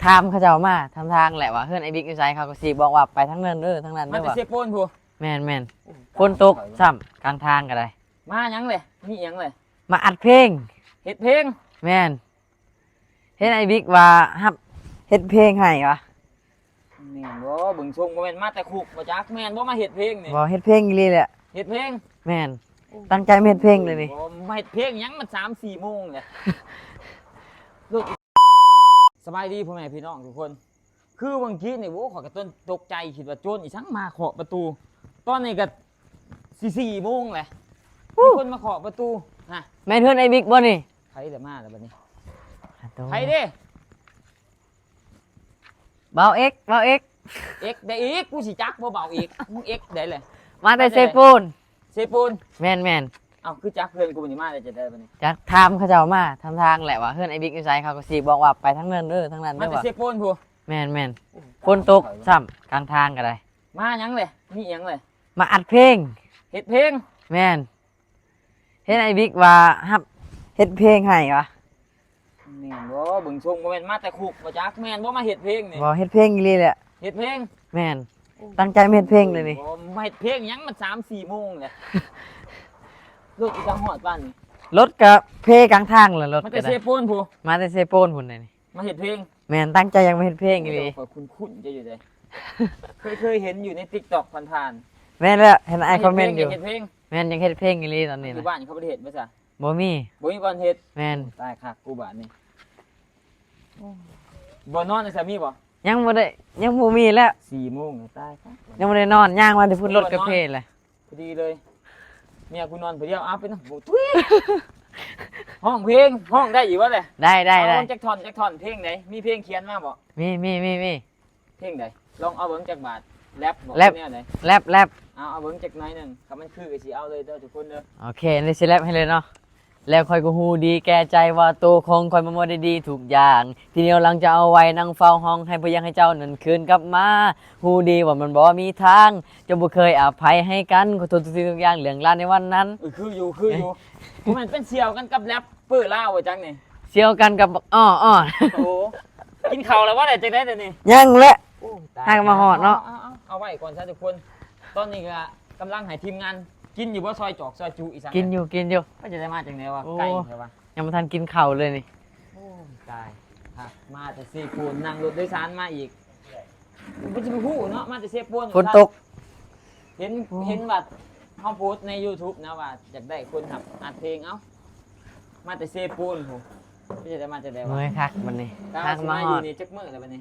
ຖາມເຂົາເຈົ້າມາ ຖາມທາງແຫຼະວ່າເຮືອນອ້າຍບິກຢູ່ໃສ ເຂົາກໍຊິບອກວ່າໄປທາງນັ້ນເດີ ທາງນັ້ນເດີ ມາແຕ່ເຊໂປນພຸ້ນ. ແມ່ນໆ ໂອ້ ຝົນຕົກຊ້ຳກາງທາງກໍໄດ້. ມາຫຍັງເລີຍ? ມີຫຍັງເລີຍ? ມາອັດເພງ. ເຮັດເພງ? ແມ່ນ. ເຫັນອ້າຍບິກວ່າຮັບເຮັດເພງໃຫ້ຫວາ? ແມ່ນບໍ່? ເບິ່ງຊົງບໍ່ແມ່ນມາແຕ່ຄຸກບໍ່ຈັກ. ແມ່ນບໍ່ມາເຮັດເພງນີ້? ບໍ່, ເຮັດເພງອີ່ຫຼີແຫຼະ. ເຮັດເພງ? ແມ່ນ. ໂອ້ ຕັ້ງໃຈມາເຮັດເພງເລີຍນີ້. ບໍ່, ມາເຮັດເພງຫຍັງ? ມັນສາມສີ່ໂມງແຫຼະ. ສະບາຍດີພໍ່ແມ່ພີ່ນ້ອງທຸກຄົນ. ຄືເມື່ອກີ້ນີ້ ໂອ້ ຂ້ອຍກໍຕົກໃຈ ຄິດວ່າໂຈນອີ່ສັງມາເຄາະປະຕູ. ຕອນນີ້ກໍຊິສີ່ໂມງແຫຼະ ມີຄົນມາເຄາະປະຕູນະ. ແມ່ນເຮືອນອ້າຍບິກບໍ່ນີ້? ໃຜລະມາລະບັດນີ້? ໃຜເດ້? ບ່າວເອັກ ບ່າວເອັກ. ເອັກໄດ້ອີກ? ກູຊິຈັກບໍ່ບ່າວເອັກ? ມຶງເອັກໄດ້ແຫຼະ. ມາແຕ່ເຊໂປນ. ເຊໂປນ? ແມ່ນໆ. ເອົ້າ ຄືຈັກເຮືອນກູນີ້ ມາໄດ້ຈັ່ງໃດບັດນີ້? ຈັກ, ຖາມເຂົາເຈົ້າມາ ຖາມທາງແຫຼະວ່າເຮືອນອ້າຍບິກຢູ່ໃສ ເຂົາກໍຊິບອກວ່າໄປທາງນັ້ນເດີ ທາງນັ້ນເດີ. ມາແຕ່ເຊໂປນພຸ້ນ? ແມ່ນໆ. ໂອ້ ຝົນຕົກຊ້ຳກາງທາງກໍໄດ້. ມາຫຍັງເລີຍ? ມີຫຍັງເລີຍ? ມາອັດເພງ. ເຮັດເພງ? ແມ່ນ. ເຫັນອ້າຍບິກວ່າຮັບເຮັດເພງໃຫ້ຫວາ? ແມ່ນບໍ່? ເບິ່ງຊົງບໍ່ແມ່ນມາແຕ່ຄຸກບໍ່ຈັກ. ແມ່ນບໍ່ມາເຮັດເພງນີ້? ບໍ່, ເຮັດເພງອີ່ຫຼີແຫຼະ. ເຮັດເພງ? ແມ່ນ. ໂອ້ ຕັ້ງໃຈມາເຮັດເພງເລີຍນີ້. ບໍ່, ມາເຮັດເພງຫຍັງ? ມັນສາມສີ່ໂມງແຫຼະ. ລົດອີ່ຫຍັງຮອດປານນີ້? ລົດກະເພກາງທາງແຫຼະ. ລົດມາແຕ່ເຊໂປນພຸ້ນ? ມາແຕ່ເຊໂປນພຸ້ນເດນີ້. ມາເຮັດເພງ? ແມ່ນ, ຕັ້ງໃຈຢາກມາເຮັດເພງອີ່ຫຼີ. ໂອ້ ຂ້ອຍຄຸ້ນໆເຈົ້າຢູ່ເດ້. ເຄີຍ, ເຄີຍເຫັນຢູ່ໃນ TikTok ຜ່ານໆ. ແມ່ນແຫຼະ, ເຫັນອ້າຍຄອມເມັນຢູ່. ມາເຮັດເພງ? ແມ່ນ, ຢາກເຮັດເພງອີ່ຫຼີຕອນນີ້ນະ. ຢູ່ບ້ານເຂົາບໍ່ໄດ້ເຮັດບໍ່ຊະ? ບໍ່ມີ. ບໍ່ມີບ່ອນເຮັດ? ແມ່ນ. ຕາຍຄັກກູບາດນີ້. ໂອ້ ບ່ອນນອນຊະມີບໍ່? ຍັງບໍ່ໄດ້, ຍັງບໍ່ມີແຫຼະ. ສີ່ໂມງ ຕາຍຄັກ. ຍັງບໍ່ໄດ້ນອນ, ຍ່າງມາແຕ່ພຸ້ນ ລົດກະເພແຫຼະ. ພໍດີເລີຍ. ເມຍກູນອນຜູ້ດຽວ. ເອົາ ໄປນຳ. ໂອ້ ທຸຍ. ຮ້ອງເພງ, ຮ້ອງໄດ້ຢູ່ບໍ່ແຫຼະ? ໄດ້, ໄດ້, ໄດ້. ເອົາຈັກທ່ອນ, ຈັກທ່ອນ. ເພງໃດ? ມີເພງຂຽນມາບໍ່? ມີ, ມີ, ມີ, ມີ. ເພງໃດ? ລອງເອົາເບິ່ງຈັກບາດ. ແຣັບບໍ່? ແຣັບ. ແນວໃດ? ແຣັບ, ແຣັບ. ເອົາ, ເອົາເບິ່ງຈັກໜ້ອຍໜຶ່ງ. ຄັນມັນຄືກໍຊິເອົາເລີຍເດີ້ທຸກຄົນເດີ້. ໂອເຄ, ນີ້ຊິແຣັບໃຫ້ເລີຍເນາະ. ແລ້ວຂ້ອຍກໍຮູ້ດີແກ່ໃຈວ່າໂຕຂອງຂ້ອຍມັນບໍ່ໄດ້ດີທຸກຢ່າງ. ທີ່ໜຽວຫຼັງຈະເອົາໄວ້ນັ່ງເຝົ້າຫ້ອງ ໃຫ້ບໍ່ຢາກໃຫ້ເຈົ້ານັ້ນຄືນກັບມາ. ຮູ້ດີວ່າມັນບໍ່ມີທາງ, ເຈົ້າບໍ່ເຄີຍອະໄພໃຫ້ກັນ. ຂໍໂທດທຸກສິ່ງທຸກຢ່າງ ເລື່ອງລາວໃນວັນນັ້ນ. ເອີ ຄືຢູ່, ຄືຢູ່. ບໍ່ແມ່ນເປັນສ່ຽວກັນກັບແຣັບເປີລາວບໍ່ຈັກນີ້? ສ່ຽວກັນກັບບັກ ອໍ້ ອໍ້. ໂອ້ ກິນເຂົ້າແລ້ວບໍ່? ໄດ້ຈັກໄດ້ດຽວນີ້? ຍັງແຫຼະ. ໂອ້ ຕາຍ. ຫາກະມາຮອດເນາະ. ເອົາ, ເອົາ, ເອົາ, ເອົາໄວ້ກ່ອນຊະທຸກຄົນ. ຕອນນີ້ກໍກຳລັງໃຫ້ທີມງານກິນຢູ່ບໍ່? ຊອຍຈອກ ຊອຍຈຸອີ່ສັງ. ກິນຢູ່, ກິນຢູ່. ມັນຈະໄດ້ມາຈັ່ງໃດວະ? ໂອ້ ໄກແທ້ວະ. ຍັງບໍ່ທັນກິນເຂົ້າເລີຍນີ້. ໂອ້ຍ ຕາຍ. ມາແຕ່ເຊໂປນ, ນັ່ງລົດໂດຍສານມາອີກ. ບໍ່ຈະໄປຮູ້ເນາະ, ມາແຕ່ເຊໂປນ. ຝົນຕົກ. ເຫັນ, ໂອ້ ເຫັນວ່າເຮົາໂພສໃນ YouTube ນະ ວ່າຢາກໄດ້ຄົນຮັບອັດເພງ. ເອົ້າ ມາແຕ່ເຊໂປນພຸ້ນ. ມັນຈະໄດ້ມາຈັ່ງໃດວະ? ເມື່ອຍຄັກບັດນີ້. ຫາກະມາຮອດ. ຢູ່ນີ້ຈັກມື້ແລ້ວບັດນີ້?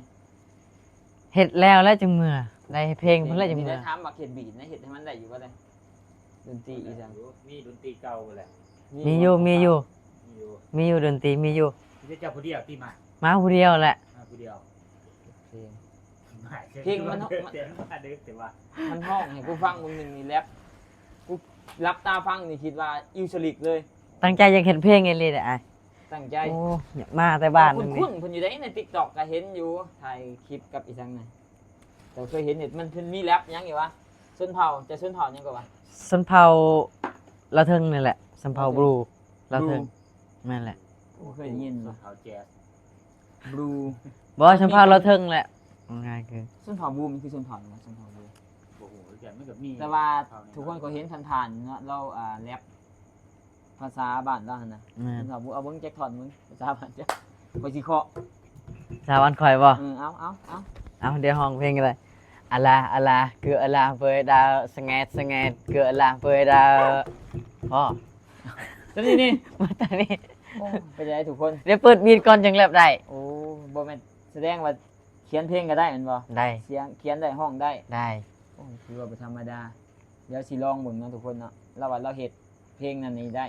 ເຮັດແລ້ວແຫຼະຈຶ່ງເມືອ, ໄດ້ເພງພຸ້ນແຫຼະຈຶ່ງເມືອ. ຖາມວ່າເຮັດບີດນະ ເຮັດໃຫ້ມັນໄດ້ຢູ່ບໍ່ລະ? ດົນຕີອີ່ຫຍັງ? ມີດົນຕີເກົ່າແຫຼະ. ມີຢູ່, ມີຢູ່, ມີຢູ່. ມີຢູ່ ດົນຕີມີຢູ່. ມີແຕ່ເຈົ້າຜູ້ດຽວຕິມາ? ມາຜູ້ດຽວແຫຼະ. ມາຜູ້ດຽວ. ເພງ ເພງມັນ ມັນຮ້ອງໃຫ້ກູຟັງມື້ໜຶ່ງນີ້ແຫຼະ. ກູຫຼັບຕາຟັງນີ້ຄິດວ່າອິວສະລິກເລີຍ. ຕັ້ງໃຈຢາກເຮັດເພງອີ່ຫຼີເດ້ອ້າຍ. ຕັ້ງໃຈ. ໂອ້ ຢາກມາແຕ່ບ້ານ. ຄຸ້ນໆເພິ່ນຢູ່ໃດ໋ ໃນ TikTok ກໍເຫັນຢູ່ ຖ່າຍຄລິບກັບອີ່ຫຍັງນະ. ເຈົ້າເຄີຍເຫັນເຮັດ ມັນ ເພິ່ນມີແຣັບຫຍັງຢູ່ວະ? ຊົນເຜົ່າ, ຈະຊົນເຜົ່າຫຍັງກໍວ່າ? ຊົນເຜົ່າລາວເທິງນີ້ແຫຼະ, ຊົນເຜົ່າບລູລາວເທິງ. ແມ່ນແຫຼະ. ບໍ່ເຄີຍໄດ້ຍິນ. ຊົນເຜົ່າແຈສ ບລູ. ບໍ່, ຊົນເຜົ່າລາວເທິງແຫຼະ. ງ່າຍຄື ຊົນເຜົ່າບລູ ມັນຄືຊົນເຜົ່າຫຍັງ? ຊົນເຜົ່າບລູ ບໍ່ຮູ້ຄືກັນ. ມັນກໍມີ ແຕ່ວ່າທຸກຄົນກໍເຫັນຜ່ານໆເນາະ ລາວ ອ່າ ແຣັບ ພາສາບ້ານລາວຫັ້ນນະ. ແມ່ນ. ເອົາເບິ່ງຈັກທ່ອນເບິ່ງ ພາສາບ້ານເຈົ້າ. ຂ້ອຍຊິເຄາະ ພາສາບ້ານຂ້ອຍບໍ່? ເອີ ເອົາ ເອົາ ເອົາ ເອົາ ດຽວຮ້ອງເພງກໍໄດ້. ອາລາ ອາລາ ຄືອາລາເປີດດາວ ສະແງດ ສະແງດ ຄືອາລາເປີດດາວ. ພໍ. ຕົວນີ້ນີ້ ມາຕົວນີ້. ໂອ້ ເປັນຈັ່ງໃດທຸກຄົນ? ດຽວເປີດບີດກ່ອນຈຶ່ງແຣັບໄດ້. ໂອ້ ບໍ່ແມ່ນ ສະແດງວ່າຂຽນເພງກໍໄດ້ແມ່ນບໍ່? ໄດ້. ຂຽນ ຂຽນໄດ້ ຮ້ອງໄດ້. ໄດ້. ໂອ້ ຖືວ່າບໍ່ທຳມະດາ. ດຽວຊິລອງເບິ່ງເນາະທຸກຄົນເນາະ ລາວວ່າລາວເຮັດເພງນັ້ນນີ້ໄດ້.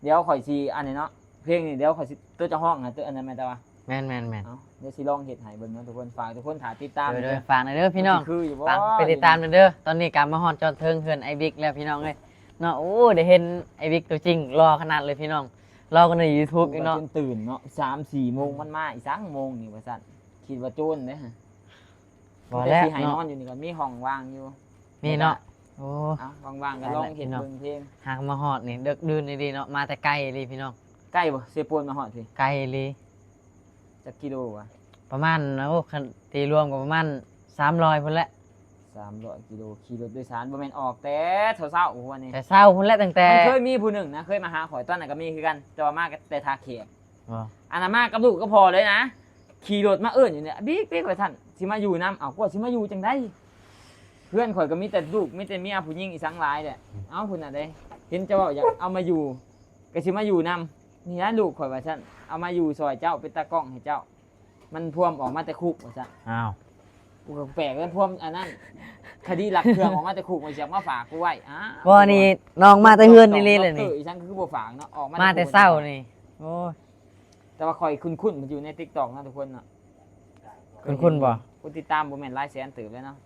ດຽວຂ້ອຍຊິອັນນີ້ເນາະ ເພງນີ້ ດຽວຂ້ອຍຊິ ໂຕເຈົ້າຮ້ອງນະ ໂຕອັນນັ້ນແມ່ນແຕ່ວ່າ. ແມ່ນໆໆ. ເອົາ ດຽວຊິລອງເຮັດໃຫ້ເບິ່ງເນາະທຸກຄົນ. ຝາກທຸກຄົນຖ້າຕິດຕາມເດີ ເດີ ເດີ. ຝາກແດ່ເດີພີ່ນ້ອງ ວ່າຊິຄືຢູ່ບໍ່. ຝາກໄປຕິດຕາມແດ່ເດີ. ຕອນນີ້ກໍມາຮອດຈອດເທິງເຮືອນອ້າຍບິກແລ້ວພີ່ນ້ອງເອີຍເນາະ. ໂອ້ ໄດ້ເຫັນອ້າຍບິກຕົວຈິງ ຫຼໍ່ຂະໜາດເລີຍພີ່ນ້ອງ. ຫຼໍ່ກວ່າໃນ YouTube ອີກເນາະ. ຈົນຕື່ນເນາະ ສາມສີ່ໂມງ ມັນມາອີ່ສັງໂມງນີ້ວ່າຊັ້ນ. ຄິດວ່າໂຈນເດ້. ບໍ່ແລ້ວເນາະ ມີຫ້ອງວ່າງຢູ່. ມີເນາະ. ໂອ້ ເອົາ ວ່າງໆກໍລອງເຮັດເບິ່ງເພງ. ຫາກມາຮອດນີ້ ເດິກດື່ນອີ່ຫຼີເນາະ ມາແຕ່ໄກອີ່ຫຼີພີ່ນ້ອງ. ໄກບໍ່ ເຊໂປນມາຮອດພີ້? ໄກອີ່ຫຼີ. ຈັກກິໂລວະ? ປະມານ ໂອ້ ຄັນຕີລວມກໍປະມານສາມຮ້ອຍພຸ້ນແຫຼະ ສາມຮ້ອຍກິໂລ ຂີ່ລົດໂດຍສານ ບໍ່ແມ່ນອອກແຕ່ເຊົ້າໆພຸ້ນນີ້ ແຕ່ເຊົ້າພຸ້ນແຫຼະ ຕັ້ງແຕ່ ມັນເຄີຍມີຜູ້ໜຶ່ງນະ ເຄີຍມາຫາຂ້ອຍ ຕອນນັ້ນກໍມີຄືກັນ ແຕ່ວ່າມາແຕ່ທ່າແຂກ ບໍ່ ອັນນັ້ນມາກັບລູກກັບພໍ່ເລີຍນະ ຂີ່ລົດມາເອີ້ນຢູ່ນີ້ ບິກໆ ວ່າຊັ້ນ ຊິມາຢູ່ນຳ ເອົ້າ ກວ່າຊິມາຢູ່ຈັ່ງໃດ ເຮືອນຂ້ອຍກໍມີແຕ່ລູກ ມີແຕ່ເມຍຜູ້ຍິງອີ່ສັງຫຼາຍແຫຼະ ເອົ້າ ພຸ້ນນະເດ້ ເຫັນເຈົ້າເວົ້າຢາກເອົາມາຢູ່ ກໍຊິມາຢູ່ນຳ ນີ້ລະລູກຂ້ອຍວ່າຊັ້ນ ເອົາມາຢູ່ຊ່ອຍເຈົ້າ ເປັນຕາກ້ອງໃຫ້ເຈົ້າ ມັນພວມອອກມາແຕ່ຄຸກວ່າຊັ້ນ ອ້າວ ກູກໍແປກເລີຍ ພວມອັນນັ້ນ ຄະດີລັກເຄື່ອງອອກມາແຕ່ຄຸກ ມັນຊິເອົາມາຝາກກູໄວ້ ອ້າວ ບໍ່ ນີ້ນ້ອງມາແຕ່ເຮືອນອີ່ຫຼີແຫຼະນີ້ ອີ່ສັງຄືບໍ່ຝາກເນາະ ອອກມາ ມາແຕ່ເຊົ້ານີ້ ໂອ້ຍ ແຕ່ວ່າຂ້ອຍຄຸ້ນໆ ມັນຢູ່ໃນ TikTok ເນາະທຸກຄົນເນາະ ຄຸ້ນໆບໍ່ ຜູ້ຕິດຕາມບໍ່ແມ່ນຫຼາຍແສນເຕີບແລ້ວເນາະ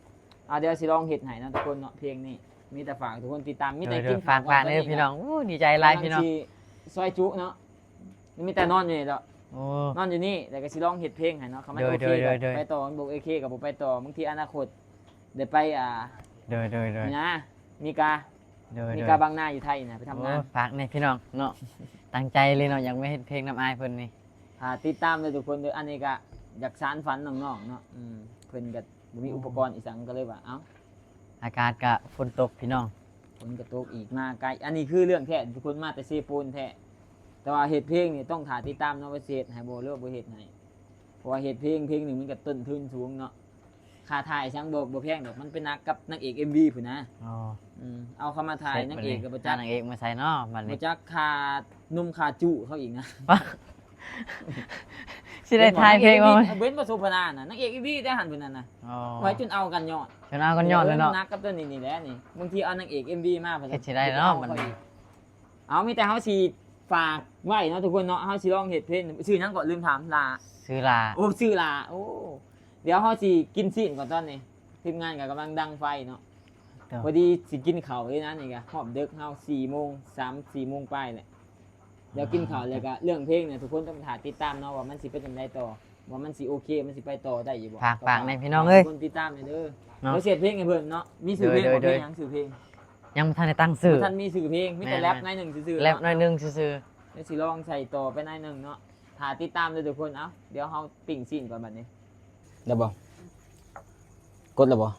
ອ່າ ດຽວຊິລອງເຮັດໃຫ້ເນາະທຸກຄົນເນາະ ເພງນີ້ ມີແຕ່ຝາກທຸກຄົນຕິດຕາມ ມີແຕ່ກິນ ໂດຍໆ ຝາກ ຝາກເດີພີ່ນ້ອງ ໂອ້ ດີໃຈຫຼາຍພີ່ນ້ອງ ຊິຊອຍຈຸເນາະ ມີແຕ່ນອນຢູ່ນີ້ແຫຼະ ໂອ້ ນອນຢູ່ນີ້ ແລ້ວກໍຊິລອງເຮັດເພງໃຫ້ເນາະ ຄັນມັນໂອເຄກໍໄປຕໍ່ ບໍ່ໂອເຄກໍບໍ່ໄປຕໍ່ ບາງທີອະນາຄົດໄດ້ໄປ ອ່າ ໂດຍໆໆ ນີ້ນະ ເມກາ ໂດຍໆ ເມກາບາງນາຢູ່ໄທນະ ໄປທຳງານ ໂອ້ ຝາກແດ່ພີ່ນ້ອງເນາະ ຕັ້ງໃຈເລີຍເນາະ ຢາກມາເຮັດເພງນຳອ້າຍເພິ່ນນີ້ ອ່າ ຕິດຕາມເດີທຸກຄົນເດີ ອັນນີ້ກໍຢາກສານຝັນນ້ອງໆເນາະ ອືມ ເພິ່ນກໍບໍ່ມີອຸປະກອນອີ່ສັງ ກໍເລີຍວ່າ ເອົ້າ ອາກາດກະຝົນຕົກພີ່ນ້ອງ ຝົນກະຕົກອີກ ມາໄກ ອັນນີ້ຄືເລື່ອງແທ້ທຸກຄົນ ມາແຕ່ເຊໂປນແທ້ ແຕ່ວ່າເຮັດເພງນີ້ຕ້ອງຖ້າຕິດຕາມເນາະ ວ່າຊິເຮັດໃຫ້ບໍ່ ຫຼືວ່າບໍ່ເຮັດໃຫ້ ເພາະວ່າເຮັດເພງ ເພງໜຶ່ງມັນກະຕົ້ນທຶນສູງເນາະ ຄ່າຖ່າຍຫຍັງບໍ່ ບໍ່ແພງດອກ ມັນໄປໜັກກັບນາງເອກເອັມວີພຸ້ນນະ ອໍ ອືມ ເອົາເຂົາມາຖ່າຍ ເສັດ ນາງເອກກໍບໍ່ຈັກ ຫານາງເອກມາໃສ່ເນາະ ບັດນີ້ ບໍ່ຈັກຄ່ານົມຄ່າຈຸເຂົາອີກນະ ຊິໄດ້ຖ່າຍເພງບໍ່ ເຫັນບໍ່ ເຫັນບໍ່ ໂສພະນານະ ນາງເອກເອັມວີໄດ້ຫັ້ນເພິ່ນນັ້ນນະ ອໍ ໄວ້ຈົນເອົາກັນຍ້ອນ ຈົນເອົາກັນຍ້ອນເລີຍເນາະ ເອີ ໜັກກັບຕົວນີ້ນີ້ແຫຼະນີ້ ບາງທີເອົານາງເອກເອັມວີມາ ເພິ່ນເຮັດຊິໄດ້ເນາະ ເອົາ ບັດນີ້ ເອົາ ມີແຕ່ເຮົາຊິຝາກໄວ້ເນາະທຸກຄົນເນາະ ເຮົາຊິລອງເຮັດເພງ ຊື່ຫຍັງເກາະ ລືມຖາມ ຫຼ້າ ຊື່ຫຼ້າ ໂອ້ ຊື່ຫຼ້າ ໂອ້ ດຽວເຮົາຊິກິນຊີ້ນກ່ອນຕອນນີ້ ທີມງານກໍກຳລັງດັງໄຟເນາະ ໂດຍ ພໍດີຊິກິນເຂົ້າເລີຍນະ ນີ້ກໍຮອບເດິກ ເຮົາສີ່ໂມງ ສາມສີ່ໂມງປາຍແຫຼະ ດຽວກິນເຂົ້າແລ້ວກໍເລື່ອງເພງນີ້ ທຸກຄົນຕ້ອງຖ້າຕິດຕາມເນາະ ວ່າມັນຊິເປັນຈັ່ງໃດຕໍ່ ວ່າມັນຊິໂອເຄ ມັນຊິໄປຕໍ່ໄດ້ຢູ່ບໍ່ ຝາກ ຝາກແດ່ພີ່ນ້ອງເອີຍ ຄົນຕິດຕາມແດ່ເດີ ເນາະ ດຽວເຮັດເພງໃຫ້ເພິ່ນເນາະ ມີຊື່ເພງ ໂດຍໆ ບໍ່ ເພງຫຍັງ ຊື່ເພງ ຍັງບໍ່ທັນໄດ້ຕັ້ງຊື່ ບໍ່ທັນມີຊື່ເພງ ມີແຕ່ແຣັບໜ້ອຍໜຶ່ງຊື່ໆ ແຣັບໜ້ອຍໜຶ່ງຊື່ໆ ດຽວຊິລອງໃສ່ຕໍ່ໄປໜ້ອຍໜຶ່ງເນາະ ຖ້າຕິດຕາມເດີທຸກຄົນ ເອົ້າ ດຽວເຮົາປີ້ງຊີ້ນກ່ອນບັດນີ້ ໄດ້ບໍ່ ກົດແລ້ວບໍ່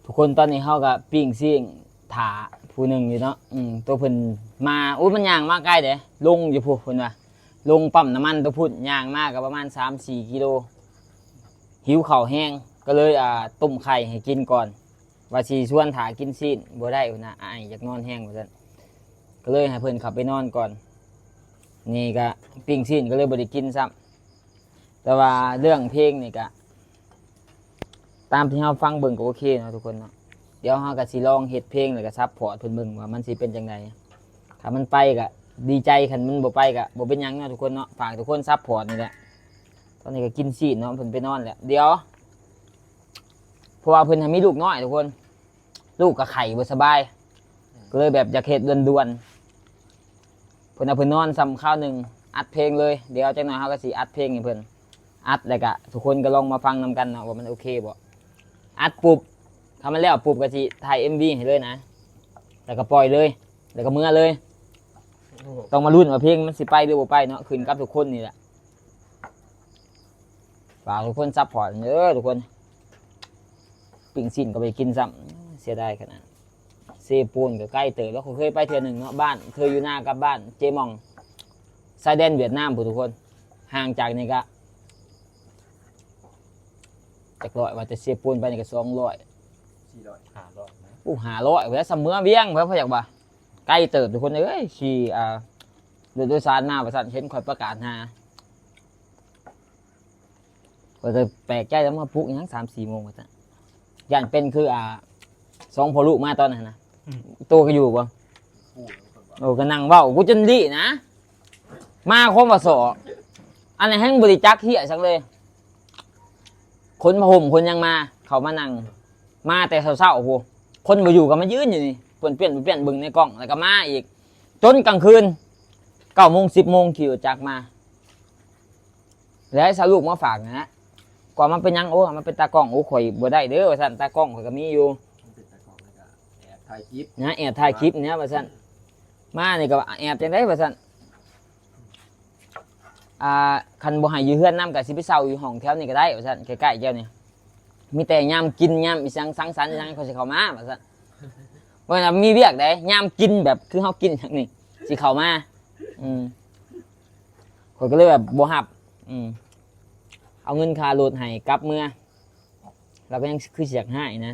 ທຸກຄົນ ຕອນນີ້ເຮົາກໍປີ້ງຊີ້ນຖ້າຜູ້ໜຶ່ງຢູ່ເນາະ ອືມ ໂຕເພິ່ນມາ ໂອ້ ມັນຍ່າງມາໄກເດ້ ລົງຢູ່ພຸ້ນ ເພິ່ນວ່າ ລົງປ້ຳນ້ຳມັນໂຕພຸ້ນ ຍ່າງມາກໍປະມານສາມສີ່ກິໂລ ຫິວເຂົ້າແຮງ ກໍເລີຍ ອ່າ ຕົ້ມໄຂ່ໃຫ້ກິນກ່ອນ ວ່າຊິຊວນຖ້າກິນຊີ້ນ ບໍ່ໄດ້ພຸ້ນນະ ອ້າຍຢາກນອນແຮງ ວ່າຊັ້ນ ກໍເລີຍໃຫ້ເພິ່ນເຂົ້າໄປນອນກ່ອນ ນີ້ກໍປີ້ງຊີ້ນກໍເລີຍບໍ່ໄດ້ກິນຊ້ຳ ແຕ່ວ່າເລື່ອງເພງນີ້ກະ ຕາມທີ່ເຮົາຟັງເບິ່ງກໍໂອເຄເນາະທຸກຄົນເນາະ ດຽວເຮົາກໍຊິລອງເຮັດເພງ ແລ້ວກໍຊັບພອດເພິ່ນເບິ່ງວ່າມັນຊິເປັນຈັ່ງໃດ ຖ້າມັນໄປກໍດີໃຈ ຄັນມັນບໍ່ໄປກໍບໍ່ເປັນຫຍັງເນາະທຸກຄົນເນາະ ຝາກທຸກຄົນຊັບພອດນີ້ແຫຼະ ຕອນນີ້ກໍກິນຊີ້ນເນາະ ເພິ່ນໄປນອນແລ້ວ ດຽວ ເພາະວ່າເພິ່ນຫາມີລູກນ້ອຍທຸກຄົນ ລູກກໍໄຂ້ບໍ່ສະບາຍ ກໍເລີຍແບບຢາກເຮັດດ່ວນໆ ເພິ່ນເອົາເພິ່ນນອນຊ້ຳຄາວໜຶ່ງ ອັດເພງເລີຍ ດຽວຈັກໜ້ອຍເຮົາກໍຊິອັດເພງໃຫ້ເພິ່ນ ອັດແລ້ວກະທຸກຄົນກໍລອງມາຟັງນຳກັນເນາະວ່າມັນໂອເຄບໍ່ ອັດປຸບ ຖ້າມັນແລ້ວປຸບກໍຊິຖ່າຍເອັມວີໃຫ້ເລີຍນະ ແລ້ວກໍປ່ອຍເລີຍ ແລ້ວກໍເມືອເລີຍ ຕ້ອງມາລຸ້ນວ່າເພງມັນຊິໄປຫຼືບໍ່ໄປເນາະ ຂຶ້ນກັບທຸກຄົນນີ້ແຫຼະ ຝາກທຸກຄົນຊັບພອດເດີທຸກຄົນ ປີ້ງຊີ້ນກໍບໍ່ໄດ້ກິນຊ້ຳ ເສຍດາຍຂະໜາດ ເຊໂປນກໍໄກເຕີບ ແລ້ວຂ້ອຍເຄີຍໄປເທື່ອໜຶ່ງເນາະ ບ້ານເຄີຍຢູ່ນາກັບບ້ານເຈມ່ອງ ຊາຍແດນຫວຽດນາມພຸ້ນທຸກຄົນ ຫ່າງຈາກນີ້ກະຈັກຮ້ອຍ ວ່າແຕ່ເຊໂປນໄປນີ້ກໍສອງຮ້ອຍ ສີ່ຮ້ອຍ ຫ້າຮ້ອຍນະ ໂອ້ ຫ້າຮ້ອຍ ພຸ້ນແຫຼະ ສ່ຳເມືອວຽງ ເພິ່ນບໍ່ຢາກວ່າ ໄກເຕີບທຸກຄົນເອີຍ ຂີ່ ອ່າ ລົດໂດຍສານມາວ່າຊັ້ນ ເຫັນຂ້ອຍປະກາດຫາ ຂ້ອຍກໍແປກໃຈ ແລ້ວມາປຸກຫຍັງສາມສີ່ໂມງວ່າຊັ້ນ ຢ້ານເປັນຄື ອ່າ ສອງພໍ່ລູກມາຕອນນັ້ນນະ ອືມ ໂຕກໍຢູ່ບໍ່? ໂອ້ ກໍນັ່ງເວົ້າ ກູຈົນລີ້ນະ ມາຄວາມວ່າສໍ້ ອັນນັ້ນແຮ່ງບໍ່ໄດ້ຈັກເຫຍຫຍັງເລີຍ ຂົນຜ້າຫົ່ມຂົນຫຍັງມາ ເຂົ້າມານັ່ງ ມາແຕ່ເຊົ້າໆພຸ້ນ ຄົນບໍ່ຢູ່ກໍມາຢືນຢູ່ນີ້ ປ້ວນເປ້ນ ປ້ວນເປ້ນເບິ່ງໃນກ້ອງ ແລ້ວກໍມາອີກ ຈົນກາງຄືນ ເກົ້າໂມງ ສິບໂມງ ຂີ່ລົດຈັກມາ ແລ້ວໃຫ້ສາວລູກມາຝາກນະ ກວ່າມາເປັນຫຍັງ ໂອ້ ມາເປັນຕາກ້ອງ ໂອ້ ຂ້ອຍບໍ່ໄດ້ເດີ ວ່າຊັ້ນ ຕາກ້ອງຂ້ອຍກໍມີຢູ່ ມັນເປັນຕາກ້ອງ ແລ້ວກໍແອບຖ່າຍຄລິບ ນະ ແອບຖ່າຍຄລິບນີ້ ວ່າຊັ້ນ ມານີ້ກໍວ່າແອບຈັ່ງໃດ ວ່າຊັ້ນ ອ່າ ຄັນບໍ່ໃຫ້ຢູ່ເຮືອນນຳ ກໍຊິໄປເຊົ່າຢູ່ຫ້ອງແຖວນີ້ກໍໄດ້ ວ່າຊັ້ນ ໃກ້ໆ ແຖວນີ້ ມີແຕ່ຍາມກິນ ຍາມອີ່ຫຍັງ ສັງສັນອີ່ຫຍັງ ຂ້ອຍຊິເຂົ້າມາ ວ່າຊັ້ນ. ບໍ່ແມ່ນວ່າມີວຽກໃດ ຍາມກິນແບບຄືເຮົາກິນຫຍັງນີ້ ຊິເຂົ້າມາ. ອືມ ຂ້ອຍກໍເລີຍແບບບໍ່ຮັບ. ອືມ ເອົາເງິນຄ່າລົດໃຫ້ກັບເມືອ ລາວກໍຍັງຄືຊິຢາກຮ້າຍນະ.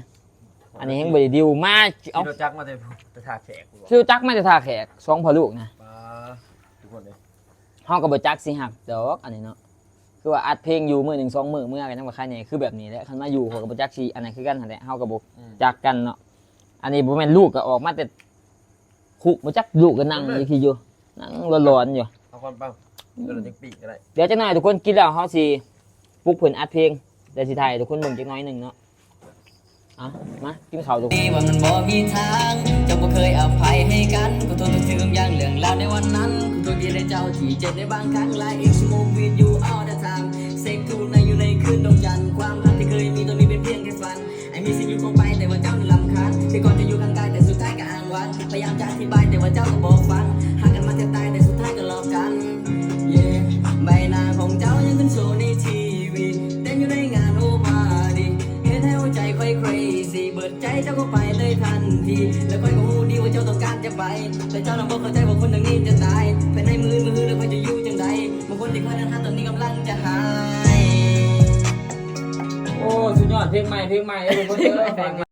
ອັນນີ້ແຮງບໍ່ໄດ້ດິວມາ. ເອົາ ຂີ່ລົດຈັກມາແຕ່ ແຕ່ທ່າແຂກ ຂີ່ລົດຈັກມາແຕ່ທ່າແຂກ ສອງພໍ່ລູກນະ. ປາ ທຸກຄົນເອີຍ ເຮົາກໍບໍ່ຈັກຊິຮັກດອກ ອັນນີ້ເນາະ. ຄືວ່າອັດເພງຢູ່ມື້ໜຶ່ງສອງມື້ ເມືອກໍຍັງວ່າໃຄແດ່. ຄືແບບນີ້ແຫຼະ ຄັນມາຢູ່ ຂ້ອຍກໍບໍ່ຈັກຊິອັນນັ້ນຄືກັນຫັ້ນແຫຼະ. ເຮົາກໍບໍ່ ອືມ ຈັກກັນເນາະ. ອັນນີ້ບໍ່ແມ່ນລູກກໍອອກມາແຕ່ຄຸກ ບໍ່ຈັກ ລູກກໍນັ່ງຢູ່ທີ່ຢູ່ ນັ່ງຫຼອນໆຢູ່. ເອົາກ່ອນເປົ່າ ເອີ ເອົາຈັກປີກກໍໄດ້. ດຽວຈັກໜ່ອຍທຸກຄົນກິນແລ້ວ ເຮົາຊິປຸກເພິ່ນອັດເພງ ແລ້ວຊິຖ່າຍໃຫ້ທຸກຄົນເບິ່ງຈັກໜ້ອຍໜຶ່ງເນາະ. ເອົາ ມາກິນເຂົ້າທຸກຄົນ. ວ່າມັນບໍ່ມີທາງ ເຈົ້າບໍ່ເຄີຍອະໄພໃຫ້ກັນ ຂໍໂທດທຸກສິ່ງທຸກຢ່າງ ເລື່ອງລາວໃນວັນນັ້ນ ຂໍໂທດທີ່ເຮັດໃຫ້ເຈົ້າທີ່ເຈັບໃນບາງຄັ້ງ Lying smoke with you all the time. Sex tonight ຢູ່ໃນຄືນດວງຈັນ ຄວາມຮັກທີ່ເຄີຍມີ ຕອນນີ້ເປັນພຽງແຄ່ຝັນ. I miss you ຄົງໄປ ແຕ່ວ່າເຈົ້ານັ້ນລຳຄານ ແຕ່ກ່ອນຈະຢູ່ຂ້າງກາຍ ແຕ່ສຸດທ້າຍກໍອ້າງວ່າ ພະຍາຍາມຈະອະທິບາຍ ແຕ່ວ່າເຈົ້າກໍບໍ່ຟັງ ຮັກກັນມາແທບຕາຍ ແຕ່ສຸດທ້າຍກໍຫຼອກກັນ. Yeah ໃບໜ້າຂອງເຈົ້າຍັງຂຶ້ນໂຊໃນທີວີ ເຕັມຢູ່ໃນງານ Oh body ເຮັດໃຫ້ຫົວໃຈຂ້ອຍ crazy ເບີດໃຈເຈົ້າກໍໄປເລີຍທັນທີ ແລະຂ້ອຍກໍຮູ້ດີວ່າເຈົ້າຕ້ອງການຈະໄປ ແຕ່ເຈົ້ານັ້ນບໍ່ເຂົ້າໃຈວ່າຄົນຢ່າງນີ້ຈະຕາຍ ພາຍໃນມື້ອື່ນມື້ຮື ແລ້ວຂ້ອຍຈະຢູ່ຈັ່ງໃດ ເມື່ອຄົນທີ່ຂ້ອຍນັ້ນຮັກຕອນນີ້ກຳລັງຈະຫາຍ. ໂອ້ ສຸດຍອດ ເພງໃໝ່ ເພງໃໝ່ເດີທຸກຄົນເດີ.